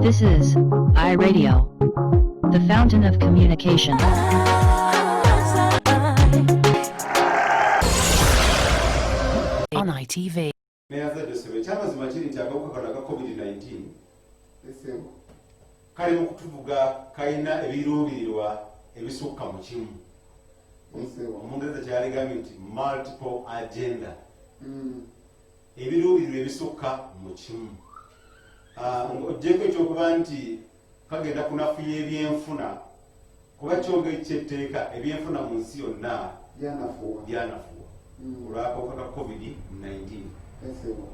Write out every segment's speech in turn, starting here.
This is iRadio, the fountain of communication. On ITV. Neyazadde ssebo, ekyamazima kiri nti akawuka kano aka COVID-19 kali mu kutuvuga, kalina ebiruubirirwa ebisukka mu kimu. Omungereza kyaligambye nti multiple agenda, ebiruubirirwa ebisukka mu kimu. Oggyeko ekyokuba nti kagenda kunafuya ebyenfuna, kuba kyonga ekyetteeka ebyenfuna mu nsi yonna byanafuwa. Byanafuwa olw'akawuka ka COVID-19. Esebo.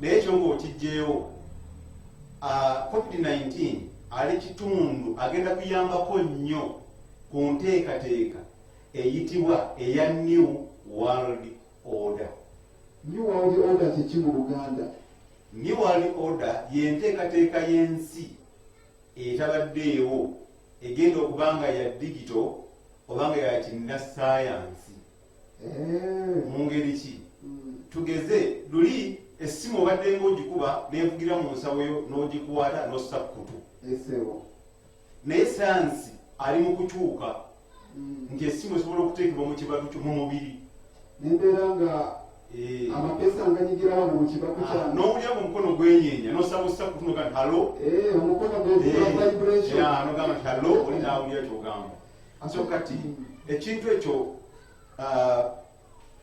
Naye ekyo ng'okiggyeewo, COVID-19 ali kitundu agenda kuyambako nnyo ku nteekateeka eyitibwa eya New World Order. New World Order kiki mu Luganda? New World Order y'enteekateeka y'ensi etabaddeewo, egenda okuba nga ya digital oba nga ya kinnasayansi. Mu ngeri ki? Tugeze luli essimu obadde ng'ogikuba neevugira mu nsawo yo, n'ogikwata n'ossa kutu. Esebo. Naye sayansi ali mu kukyuka nti essimu esobola okuteekebwa mu kibatu kyo, mu mubiri. Nembeera nga amapeesa nganyigira wano mu kibaku kyange. N'owulira mu mukono gwenyeenya, n'osaba ossa kutu noga nti hello. Omukono gwegula vibration. Nogamba nti hello, oli n'awulira kyogamba. So kati ekintu ekyo,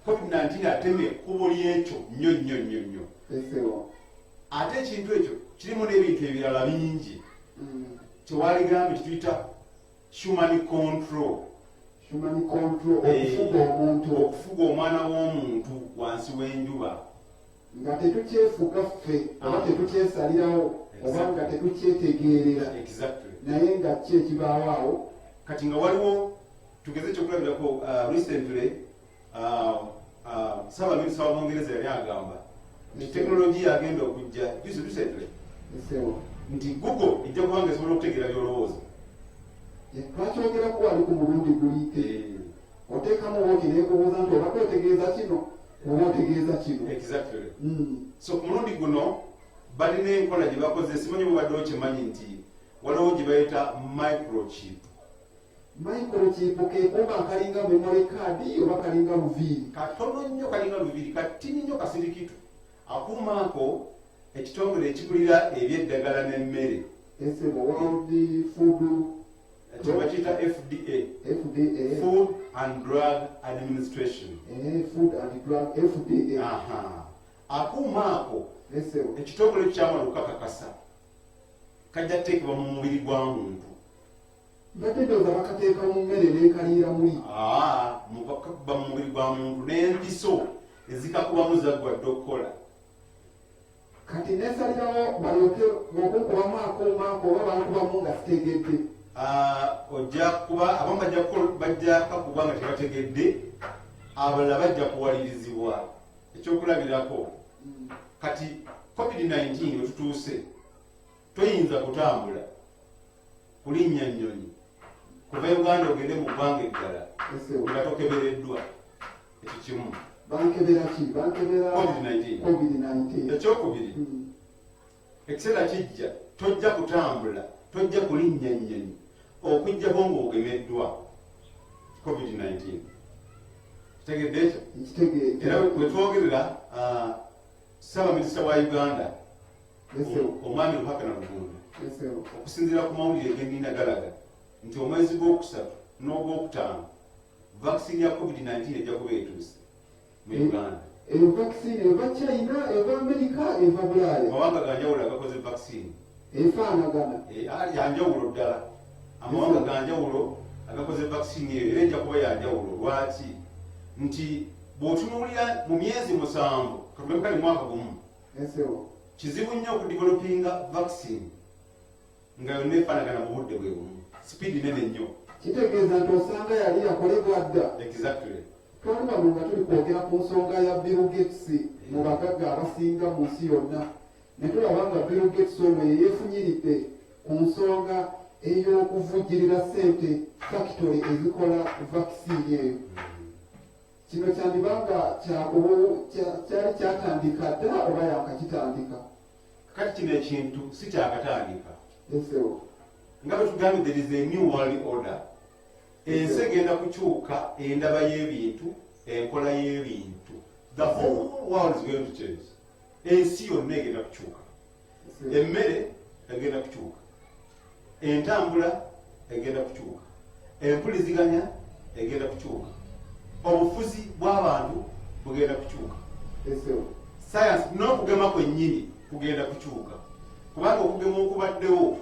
COVID-19 ateme ekkubo lyekyo nnyo nnyo nnyo nnyo. Esebo. Ate ekintu ekyo kirimu n'ebintu ebirala bingi kyewaligambye kituyita human control. Human control, okufuga omuntu. Okufuga omwana w'omuntu wansi w'enjuba. Nga tetukyefuga ffe oba tetukyesalirawo oba nga tetukyetegeerera. Naye nga ki ekibaawo awo? Kati nga waliwo, tugeze ekyokulabirako, recently ssaabaminisita wa Bungereza yali agamba nti tekinologiya agenda okujja juzi, recently, Esebo. nti Google ejja kuba nga esobola okutegeera byolowooza. Twakyogerako wali ku mulundi gulite. Oteekamu wooti nekubuuza nti obadde otegeeza kino oba otegeeza kino. So ku mulundi guno balina enkola gye bakoze, simanyi bwebadde okimanyi nti waliwo gye bayita microchip. Microchip kekuuma kalinga memory card oba kalinga luviiri? Katono nnyo, kalinga luviiri, katini nnyo, kasirikitu. Akuuma ako ekitongole ekikulira ebyeddagala n'emmere, Esebo, World Food kyebakiyita FDA. FDA. Food and Drug Administration. Food and Drug, FDA. Aha. Akuuma ako, Esebo. ekitongole kyamala okukakakasa, kajja kuteekebwa mu mubiri gwa muntu. Mbadde ndowooza bakateeka mu mmere n'ekaliira muli. Kakuba mu mubiri gwa muntu n'empiso ezikakubamu zaggwa dda okukola. Kati nesalirawo balyoke okunkubamu akuuma ako oba bankubamu nga sitegedde? Ojja kuba abamu bajja kakuba nga tebategedde, abalala bajja kuwalirizibwa. Ekyokulabirako, kati COVID-19 wetutuuse toyinza kutambula kulinnya nnyonyi kuva Uganda ogende mu ggwanga eddala Esebo. nga tokebereddwa. Ekyo kimu. Bankebera ki? Bankebera? COVID-19. COVID-19. Ekyokubiri, ekiseera kijja tojja kutambula, tojja kulinnya nnyonyi okuggyako ng'ogemeddwa COVID-19. Kitegedde ekyo? Nkitegeera. Era wetwogerera, ssaabaminisita wa Uganda, Esebo. omwami Ruhakana Rugunda, Esebo. okusinziira ku mawulire genina galaga nti omwezi gw'okusatu n'ogwokutaano vaccine ya COVID-19 ejja kuba etuuse mu Uganda. Eyo vaccine eva China, eva Amerika, eva Bulaaya? Amawanga ganjawulo agakoze vaccine. Efaanagana? Yanjawulo ddala, amawanga ganjawulo agakoze vaccine eyo, era ejja kuba yanjawulo. Lwaki? Nti bw'otunuulira mu myezi 7, katulekale mwaka gumu, Esebo. kizibu nnyo okudevelopinga vaccine nga yonna efaanagana mu budde bwe bumu, speed nene nnyo. Kitegeeza nti osanga yali yakolebwa dda. Twali wano nga tuli kwogera ku nsonga ya Bill Gates, mu bagagga abasinga mu nsi yonna, ne tulaba nga Bill Gates ono ye yeefunyiridde ku nsonga ey'okuvujjirira ssente factory ezikola vaccine eyo. Kino kyandibanga kyali kyatandika dda oba yakakitandika. Kati kino ekintu si kyakatandika. Nga bwe tugambye, there is a new world order. Ensi egenda kukyuka, endaba y'ebintu, enkola y'ebintu. The whole world is going to change. Ensi yonna egenda kukyuka, emmere egenda kukyuka, entambula egenda kukyuka, empuliziganya egenda kukyuka, obufuzi bw'abantu bugenda kukyuka, science n'okugema kwennyini kugenda kukyuka, kubanga okugema okubaddewo,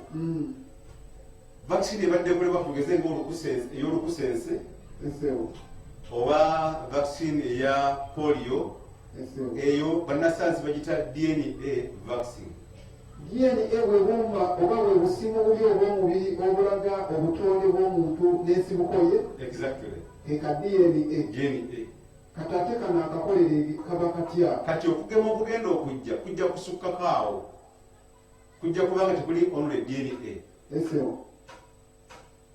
vaccine ebadde ekolebwa, tugeze nga ey'olukusense oba vaccine eya polio, eyo bannasayansi bagita DNA vaccine. DNA bwe bumba oba bwe busimu buli obw'omubiri obulaga obutonde bw'omuntu n'ensibuko ye? Exactly. Eka DNA. DNA. Kati ate kano akakolere kaba katya? Kati okugema okugenda okujja kujja kusukkako awo, kujja kubanga tekuli only DNA,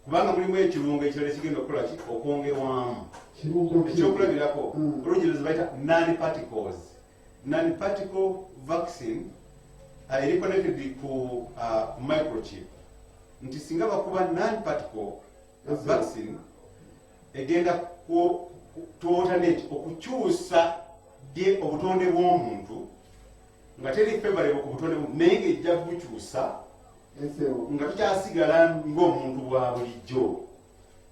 kubanga mulimu ekirungo ekirala ekigenda okukola ki? Okwongerwamu. Kirungo ki? Ekyokulabirako, olungereza bayita non particles, non particle vaccine, eri connected ku microchip, nti singa bakuba non particle vaccine, egenda to alternate, okukyusa dye obutonde bw'omuntu, nga teri favorable ku butonde naye ng'ejja kubukyusa nga tukyasigala ng'omuntu bwa bulijjo.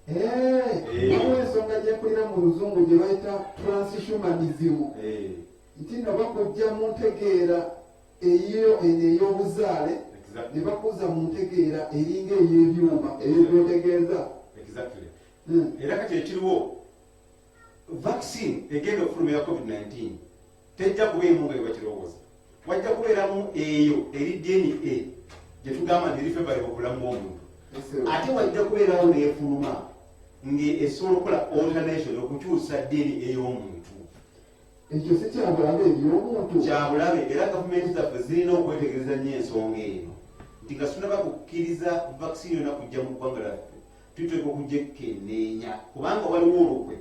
Waliwo ensonga gye mpulira mu luzungu gye bayita transhumanism, nti nno bakujja mu ntegeera eyo eno ey'obuzaale ne bakuza mu ntegeera eringa ey'ebyuma, eyo gyotegeeza. Exactly. Era kati ekiriwo, vaccine egenda okufulumira COVID-19 tejja kubeemu nga bwebakirowooza. Wajja kubeeramu eyo eri DNA gye tugamba nti eri favorable obulamu bw'omuntu, ate wajja kubeerawo n'efuluma ng'esobola okukola alternation, okukyusa DNA ey'omuntu. Ekyo si kyabulabe eri omuntu? Kyabulabe, era gavumenti zaffe zirina okwetegereza nnyo ensonga eno, nti nga tunaba kukkiriza vaccine yonna kujja mu ggwanga lyaffe, tuteeka okugyekenneenya, kubanga waliwo olukwe.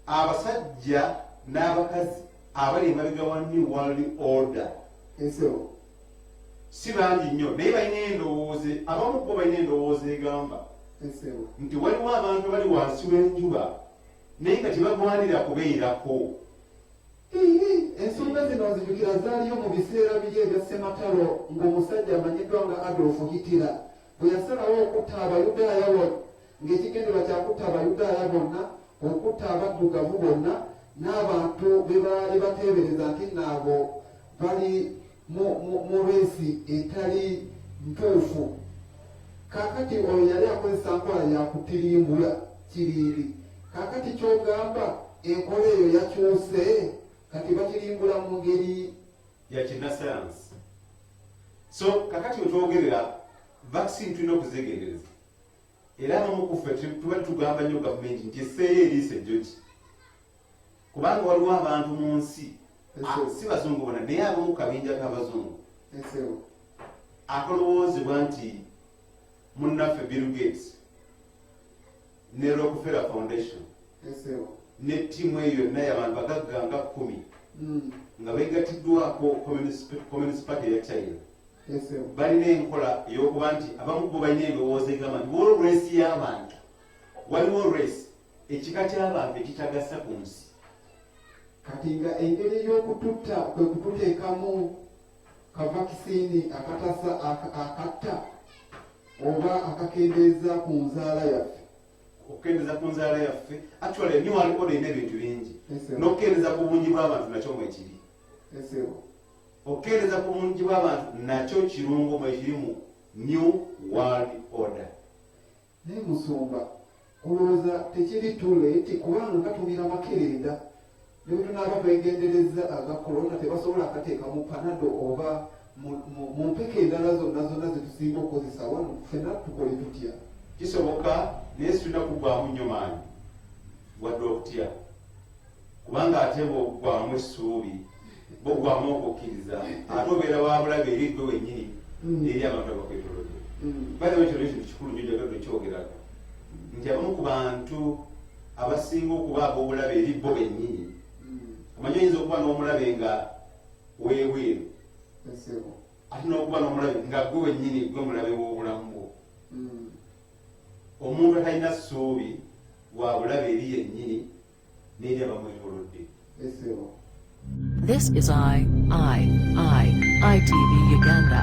Abasajja n'abakazi abali emabega wa new world order si bangi nnyo, naye balina endowooza, abamu bo balina endowooza egamba nti waliwo abantu abali wansi w'enjuba naye nga tebagwanira kubeerako. Ensonga zino nzijukira zaaliyo mu biseera biri ebya Ssematalo, ng'omusajja amanyiddwa nga Adolf Hitler bwe yasalawo okutta Abayudaaya bonna, ng'ekigendererwa kyakutta Abayudaaya bonna, okutta abaddugavu bonna n'abantu be baali bateebereza nti naabo bali mu race etali ntuufu. Kaakati oyo yali akozesa nkola yakutirimbula kirindi. Kaakati kyogamba enkola eyo yakyuse, kati bakirimbula mu ngeri ya kinnasayansi. So kakati wetwogerera, vaccine tulina okuzegendereza, era abamu kuffe tuba tugamba nnyo gavumenti nti esseeyo eriisa ejjogi, kubanga waliwo abantu mu nsi, si bazungu bona, naye abamu kabinja k'abazungu akalowoozebwa nti munnaffe Bill Gates ne Rockefeller Foundation ne ttiimu eyo yonna y'abantu bagagga nga 10 nga beegatiddwako Communist Party eya China, balina enkola ey'okuba nti abamu bo balina endowooza egamba nti waliwo race y'abantu, waliwo race, ekika ky'abantu ekitagasa ku nsi. Kati nga engeri y'okututta kwe kututeekamu kavaccine akatasa, akatta oba akakendeeza ku nzaala yaffe. Okukendeeza ku nzaala yaffe. Actually, new world order erina ebintu bingi. N'okukendeeza ku bungi bw'abantu nakyo mwekiri. Okukendeeza ku bungi bw'abantu nakyo kirungo mwekiri mu new world order. Naye musumba, olowooza tekiri too late? Kubanga gatumira makerenda, ne bwe tunaaba twegendereza aga korona, tebasobola akateeka mu Panado oba mu mpeke endala zonna zonna zetusinga okukozesa wano. Ffenna tukole tutya? Kisoboka, naye situlina kuggwamu nnyo maanyi wadde okutya, kubanga ate bw'oggwamu essuubi, bw'oggwamu okukkiriza, ate obeera wa bulabe eri gwe wennyini eri abantu abakwetolodde. By the way, kino ekintu kikulu nnyo, njagadde okyogerako, nti abamu ku bantu abasinga okuba ab'obulabe eri bo bennyini, omanyi oyinza okuba n'omulabe nga weebweru. Ate n'okuba n'omulabe nga gwe wennyini gwe mulabe w'obulamu bwo. Omuntu atalina ssuubi wa bulabe eri yennyini n'eri abamwetoolodde. Esebo. This is I, I, I, ITV Uganda.